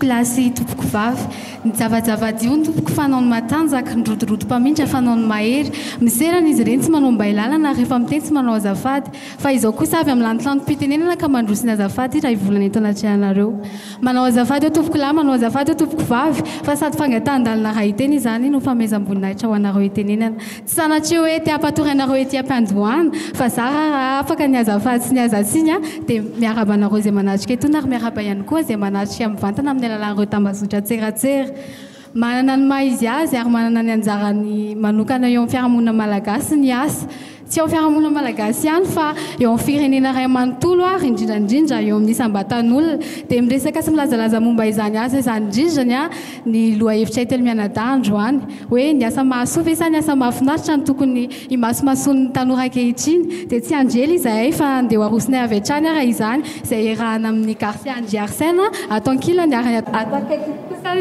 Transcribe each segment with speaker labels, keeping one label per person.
Speaker 1: Tompokolahy sy tompokovavy. Ny javajava-dio ny tompoko fanao ny matanjaka, ny rodorodo mpamindra fanao ny mahery. Miserana izy ireny tsy manao mbay lalana ary rehefa miteny tsy manao azafady. Fa izao kosa avy amin'ny lantolantom-pitenenana ka mandroso ny azafady iray volana eto anatrehanareo. Manao azafady eo tompokolahy, manao azafady eo tompokovavy, fa sady fangatahan-dalana raha hiteny izany no famehezam-boninahitra ho anareo hitenenana. Tsy sanatria hoe te hampatory anareo ety am-piandohana, fa zara raha afaka ny azafady sy ny azatsiny a, dia miarahaba anareo izay manatrika etoana ary miarahaba ihany koa izay manatrika mivantana amin'ny alalan'ireo tambazotran-tseratsera. Manana ny maha izy azy ary manana ny anjarany manokana eo amin'ny fiarahamonina malagasy ny asa. Tsy eo amin'ny fiarahamonina malagasy ihany fa eo amin'ny firenena iray manontolo ary indrindra indrindra eo amin'ny isam-batan'olona. Dia miresaka sy milazalaza momba izany asa izany indrindra ny ny lohahevitra Itelimianadahy androany. Hoe ny asa mahasoa ve sa ny asa mahafinaritra no tokony himasomasoan'ny tanora ankehitriny? Dia tsy handry ela izahay fa andeha ho arosinay avy hatrany ara izany, izay iarahana amin'i Garcia Andry Arsène ato ankilany ary ato akaikiko kosa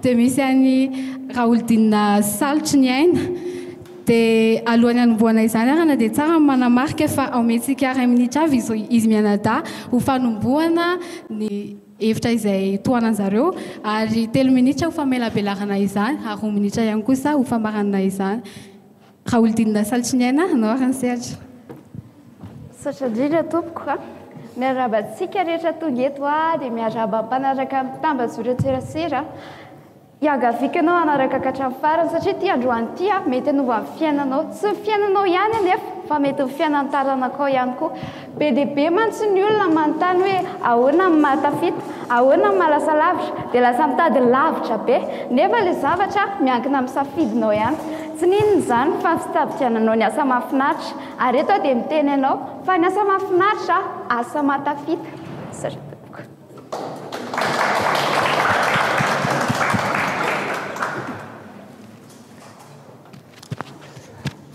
Speaker 1: dia misy an'i Raholdina Salotry ny Aina. Dia alohan'ny hanombohana izany arana dia tsara ny manamarika fa omentsika iray minitra avy izy mianadahy ho fanombohana ny hevitra izay tohanan-jareo ary telo minitra ho famelabelarana izany ary roa minitra ihany kosa ho famaranana izany. Raholidinina Saltriniaina, anao ary ny sehatra.
Speaker 2: Misaotra indrindra tompoko a! Miarahaba antsika rehetra tonga eto a, dia miarahaba mpanaraka amin'ny tambajotran-tserasera. Iangaviako ianao hanaraka ka hatramin'ny farany satria ity androany ity mety hanova ny fiainanao. Tsy ny fiainanao ihany anefa fa mety ny fiainan'ny taranakao ihany koa. Be dia be mantsy ny olona manontany hoe ahoana ny mahatafita, ahoana ny mahalasa lavitra, dia lasa mitady lavitra be. Nefa ilay zavatra miankina amin'ny safidinao ihany. Tsy n'inona izany fa ny fitadidiananao ny asa mahafinaritra. Ary eto aho dia miteny anao fa ny asa mahafinaritra asa mahatafita. Misaotra tompoko.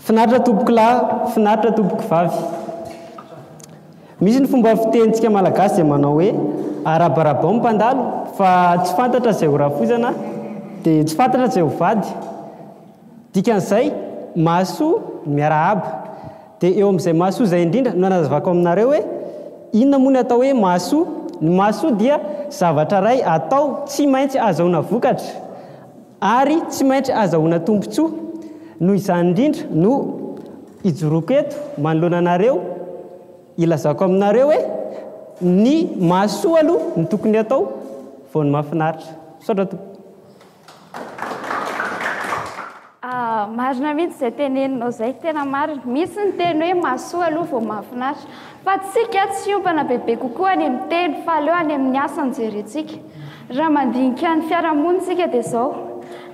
Speaker 3: Finaritra tompokolahy, finaritra tompokovavy. Misy ny fomba fitenintsika malagasy izay manao hoe arabarabao ny mpandalo fa tsy fantatra izay ho rafozana dia tsy fantatra izay ho vady. Dikan'izay, mahasoa ny miarahaba. Dia eo amin'izay mahasoa izay indrindra no hanazavako aminareo hoe inona moa ny atao hoe mahasoa. Ny mahasoa dia zavatra iray atao tsy maintsy ahazahoana vokatra ary tsy maintsy ahazahoana tombontsoa. Noho izany indrindra no ijoroako eto manoloana anareo hilazako aminareo hoe ny mahasoa aloha no tokony atao vao ny mahafinaritra. Misaotra tompoko.
Speaker 2: Ah, marina mihitsy izay teneninao izay, tena marina. Misy ny teny hoe mahasoa aloha vao mahafinaritra. Fa tsika tsy hiompana bebe kokoa any amin'ny teny fa aleo any amin'ny asa no jerentsika. Raha mandinika ny fiarahamonina isika dia izao,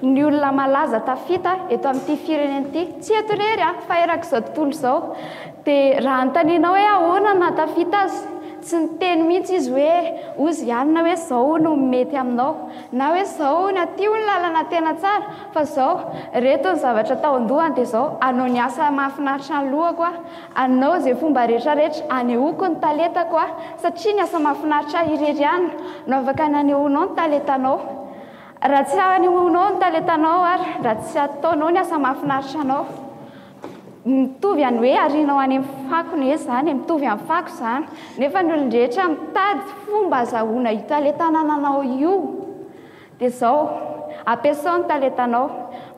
Speaker 2: ny olona malaza tafita eto amin'ity firenena ity, tsy eto irery an, fa erak'izao tontolo izao, dia raha anontanianao hoe ahoana no nahatafita azy, tsy niteny mihitsy izy hoe hozy ianona hoe izao no mety aminao. Na hoe zao hono aty hono lalana tena tsara fa zao, reto ny zavatra tao an-dohany dia zao, hanao ny asa mahafinaritra ny lohako aho, hanao izay fomba rehetra rehetra hanehoako ny talentako aho satria ny asa mahafinaritra ahy irery ihany no afaka nanehoanao ny talentanao. Raha tsy hanehoanao ny talentanao ary raha tsy ataonao ny asa mahafinaritra anao, Mitovy any hoe arianao any amin'ny fako ne zany e, mitovy amin'ny fako zany, nefa ny olon-drehetra mitady fomba azahoana io talenta anananao io, dia zao, ampiasao ny talentanao,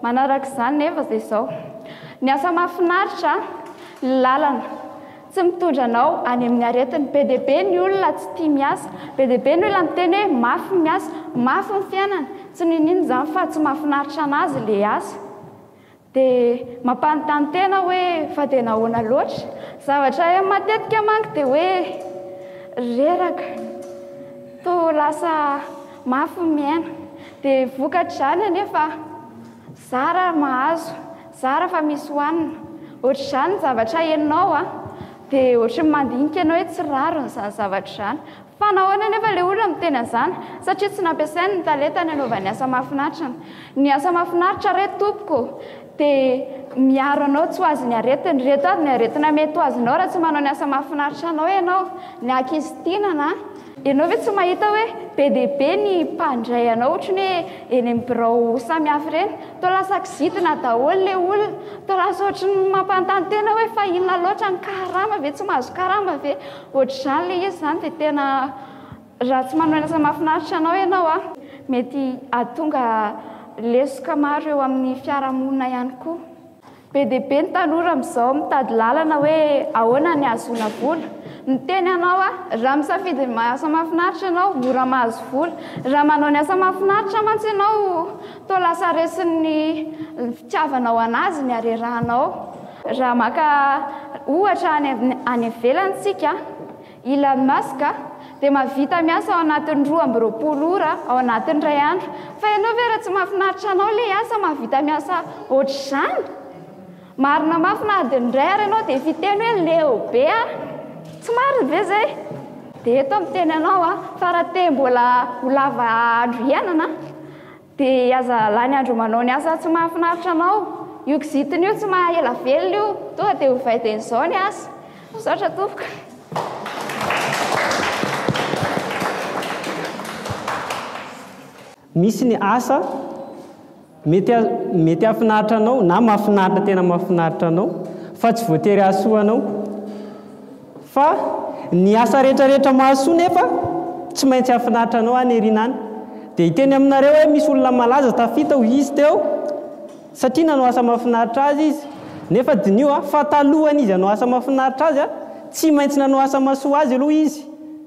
Speaker 2: manaraka izany nefa dia zao, ny asa mahafinaritra, ny lalana tsy mitondra anao any amin'ny aretina, be dia be ny olona tsy tia miasa, be dia be ny olona miteny hoe mafy ny miasa, mafy ny fiainana, tsy n'inon'inona izany fa tsy mahafinaritra an'azy le asa. Dia mampanontany tena hoe fa dia nahoana loatra? Zavatra heno matetika manko dia hoe reraka, toa lasa mafy ny miaina. Dia vokatr'izany anefa zara mahazo, zara fa misy hohanina. Ohatr'izany ny zavatra henonao an, dia ohatran'ny mandinika ianao hoe tsy rariny izany zavatra izany. Fa nahoana anefa ilay olona miteny an'izany? Satria tsy nampiasainy ny talentany hanaovany asa mahafinaritra. Ny asa mahafinaritra re tompoko dia miaro anao tsy ho azon'ny aretina. Ireto avy ny aretina mety ho azonao raha tsy manao ny asa mahafinaritra anao ianao. Ny ankizitinana. Ianao ve tsy mahita hoe be dia be ny mpandray anao ohatry ny hoe eny amin'ny birao samihafa ireny? Toa lasa kizitina daholo ilay olona. Toa lasa ohatry ny mampanontany tena hoe fa inona loatra ny karama ve? Tsy mahazo karama ve? Ohatr'izany ilay izy izany dia tena raha tsy manao ny asa mahafinaritra anao ianao a. mety hahatonga lesoka maro eo amin'ny fiarahamonina ihany koa. Be dia be ny tanora amin'izao mitady lalana hoe ahoana ny hahazoana vola. Miteny anao aho, raha misafidy ny asa mahafinaritra ianao, mora mahazo vola. Raha manao ny asa mahafinaritra mantsy ianao, toa lasa resin'ny fitiavanao an'azy ny harerahanao. Raha maka ohatra any any ivelany isika, Elon Musk dia mahavita miasa ao anatin'ny 22 ora ao anatin'ny iray andro. Fa ianao ve raha tsy mahafinaritra anao ilay asa mahavita miasa ohatr'izany? Marina mafy na adiny iray ary ianao dia efa hiteny hoe leo be aho. Tsy marina ve izay? Dia eto aho miteny anao fa raha te mbola ho lava andro iainana Dia aza lany andro manao ny asa tsy mahafinaritra anao. Io kizitina io tsy maha ela velona io. Tonga dia ovay dia izao ny asa. Misaotra tompoko.
Speaker 3: Misy ny asa mety mety hahafinaritra anao na mahafinaritra tena mahafinaritra anao fa tsy voatery hahasoa anao. Fa ny asa rehetra rehetra mahasoa nefa tsy maintsy hahafinaritra anao any aoriana any. Dia hiteny aminareo hoe misy olona malaza tafita hoy izy teo satria nanao asa mahafinaritra azy izy. Nefa diniho a, fa talohan'izy hanao asa mahafinaritra azy a, tsy maintsy nanao asa mahasoa azy aloha izy.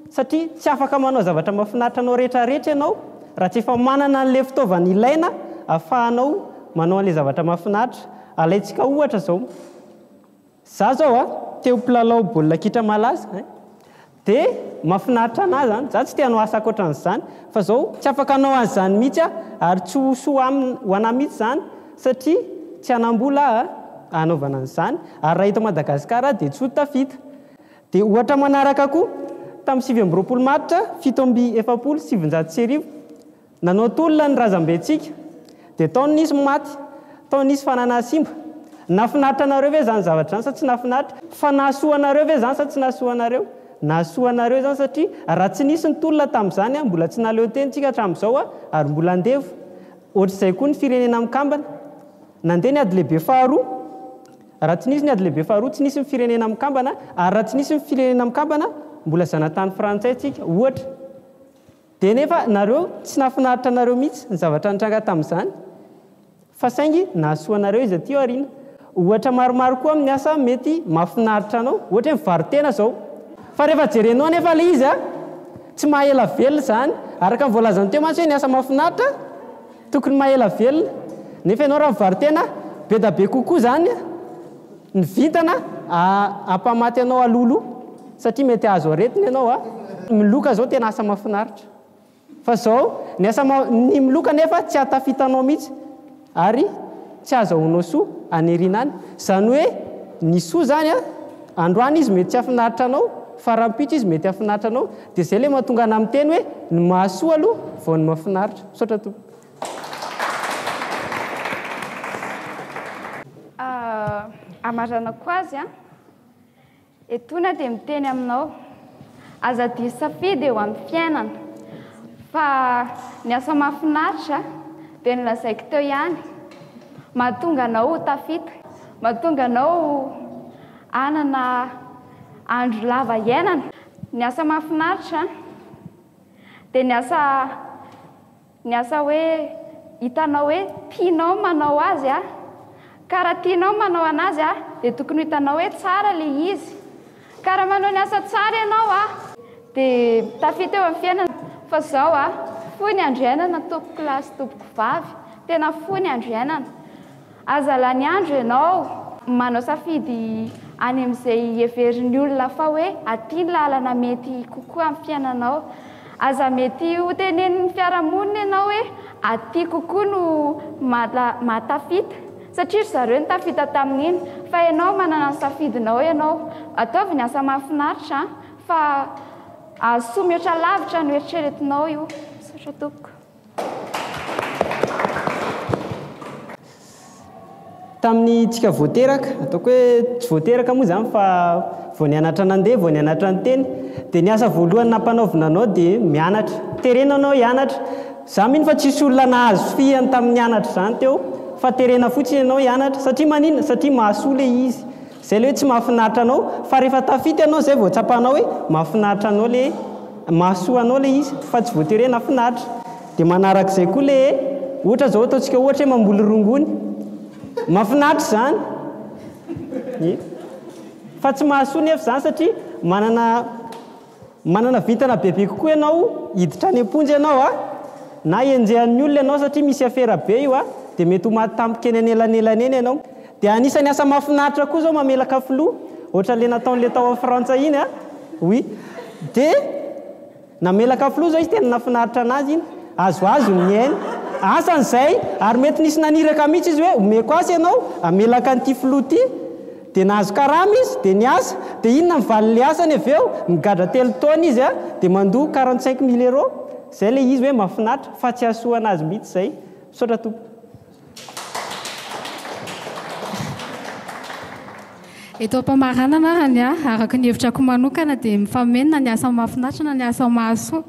Speaker 3: Satria tsy afaka manao zavatra mahafinaritra anao rehetra rehetra ianao raha tsy efa manana an'ilay fitaovana ilaina ahafahanao manao an'ilay zavatra mahafinaritra. Alaintsika ohatra izao. Za zao a, te ho mpilalao baolina kitra malaza ein, de mahafinaritra anah zany, za tsy te hanao asa ankoatran'izany, fa zao tsy afaka hanao an'izany mihitsy aho ary tsy ho soa aminy ho anah mihitsy zany satria tsy hanam-bola aho hanaovana an'izany ary raha eto Madagasikara aho de tsy ho tafita. De ohatra manaraka koa, tamin'ny 29 martsa 1947, Nanao tolona ny razambentsika, dia tao nisy maty, tao nisy fananana simba. Nahafinaritra anareo ve izany zavatra izany sa tsy nahafinaritra? Fa nahasoa anareo ve izany sa tsy nahasoa anareo? Nahasoa anareo izany satria raha tsy nisy ny tolona tamin'izany, mbola tsy nahaleo teny tsika hatramin'izao ary mbola andevo. Ohatr'izay koa ny firenena mikambana. Nandeha ny ady lehibe faharoa. Raha tsy nisy ny ady lehibe faharoa, tsy nisy ny firenena mikambana, ary raha tsy nisy ny firenena mikambana, mbola zanatany frantsay tsika, ohatra. Dia nefa nareo tsy nahafinaritra anareo mihitsy ny zavatra nitranga tamin'izany fa saingy nahasoa anareo izy aty aoriana. Ohatra maromaro koa amin'ny asa mety mahafinaritra anao, ohatra hoe mivaro-tena zao. Fa rehefa jerenao anefa ilay izy a, tsy maha ela velona izany. Araka ny voalazany teo mantsy hoe ny asa mahafinaritra tokony maha ela velona. Nefa ianao raha mivaro-tena, be da be kokoa izany ny vintana hampamaty anao alohaloha satria mety hahazo aretina ianao a. Miloka zao tena asa mahafinaritra. Fa zao, ny asa ma, ny miloka nefa tsy hahatafita anao mihitsy ary tsy hahazahoanao soa any aoriana any. Zany hoe ny soa zany a, androany izy mety tsy hahafinaritra anao fa rahampitso izy mety hahafinaritra anao. Dia zay le mahatonga anah miteny hoe ny mahasoa aloha vao ny mahafinaritra. Misaotra tompoko.
Speaker 2: Amaranako azy an. Etoana dia miteny aminao, aza diso safidy eo amin'ny fiainana, fa ny asa mahafinaritra dia nolazaiko teo ihany, mahatonga anao ho tafita, mahatonga anao hanana andro lava iainana. Ny asa mahafinaritra dia ny asa Ny asa hoe hitanao hoe tianao ny manao azy a! Ka raha tianao ny manao anazy a, dia tokony ho hitanao hoe tsara ilay izy. Ka raha manao ny asa tsara ianao a, dia tafita eo amin'ny fiainana. Fa izao a, fohy ny andro iainana tompoko lahy sy tompoko vavy, tena fohy ny andro iainana. Aza lany andro ianao manao safidy any amin'izay heverin'ny olona fa hoe aty ny lalana mety kokoa amin'ny fiainanao. Aza mety hotenenin'ny fiarahamonina ianao hoe aty kokoa no mahatafita satria ry zareo no tafita tamin'iny fa ianao manana ny safidinao ianao. Ataovy ny asa mahafinaritra fa hahasoa mihoatra lavitra ny eritreretinao io. Misaotra tompoko.
Speaker 3: Tamin'ny tsika vao teraka, ataoko hoe tsy vao teraka moa izany fa vao nianatra nandeha, vao nianatra niteny, dia ny asa voalohany nampanaovina anao dia mianatra. Terena anao hianatra. Za mino fa tsisy olona nahazo fihany tamin'ny nianatra izany teo fa terena fotsiny ianao hianatra. Satria maninona? Satria mahasoa ilay izy. Izay ilay hoe tsy mahafinaritra anao fa rehefa tafita ianao izay vao tsapanao hoe mahafinaritra anao ilay, mahasoa anao ilay izy fa tsy voatery hoe nahafinaritra. Dia manarak'izay koa le ohatra zao ataontsika ohatra hoe mamboly rongony. Mahafinaritra izany. Ie. Fa tsy mahasoa nefa izany satria manana manana vintana bebe kokoa ianao hiditra any am-ponja ianao a, na henjehan'ny olona ianao satria misy afera be io a, dia mety ho maty tampoka eny anelanelany eny ianao. Dia anisan'ny asa mahafinaritra koa izao mamelaka filoha, ohatran'ilay nataon'ilay tao Frantsa iny a, oui. Dia Namelaka filoha zao izy tena nafinaritra anazy iny, azoazony ny ainy, asany zay, ary mety nisy naniraka mihitsy izy hoe omeko asa ianao hamelaka an'ity filoha ity, dia nahazo karama izy, dia niasa, dia inona ny valin'le asany avy eo, migadra telo taona izy a, dia mandoa 45 mille euros, zay le izy hoe mahafinaritra, fa tsy hahasoa anazy mihitsy zay, misaotra tompoko.
Speaker 1: Eto am-pamaranana ary ny ahy, araka ny hevitrako manokana dia mifameno na ny asa mahafinaritra na ny asa mahasoa.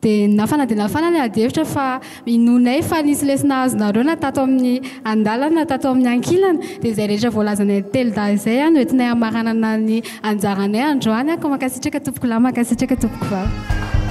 Speaker 1: Dia nafana dia nafana ny adihevitra fa inoanay fa nisy lesona azonareo na tato amin'ny andalana na tato amin'ny ankilany. Dia izay rehetra voalazanay telondahy izay no entinay hamaranana ny anjaranay androany. Koa mankasitraka tompokolahy, mankasitraka tompokovavy.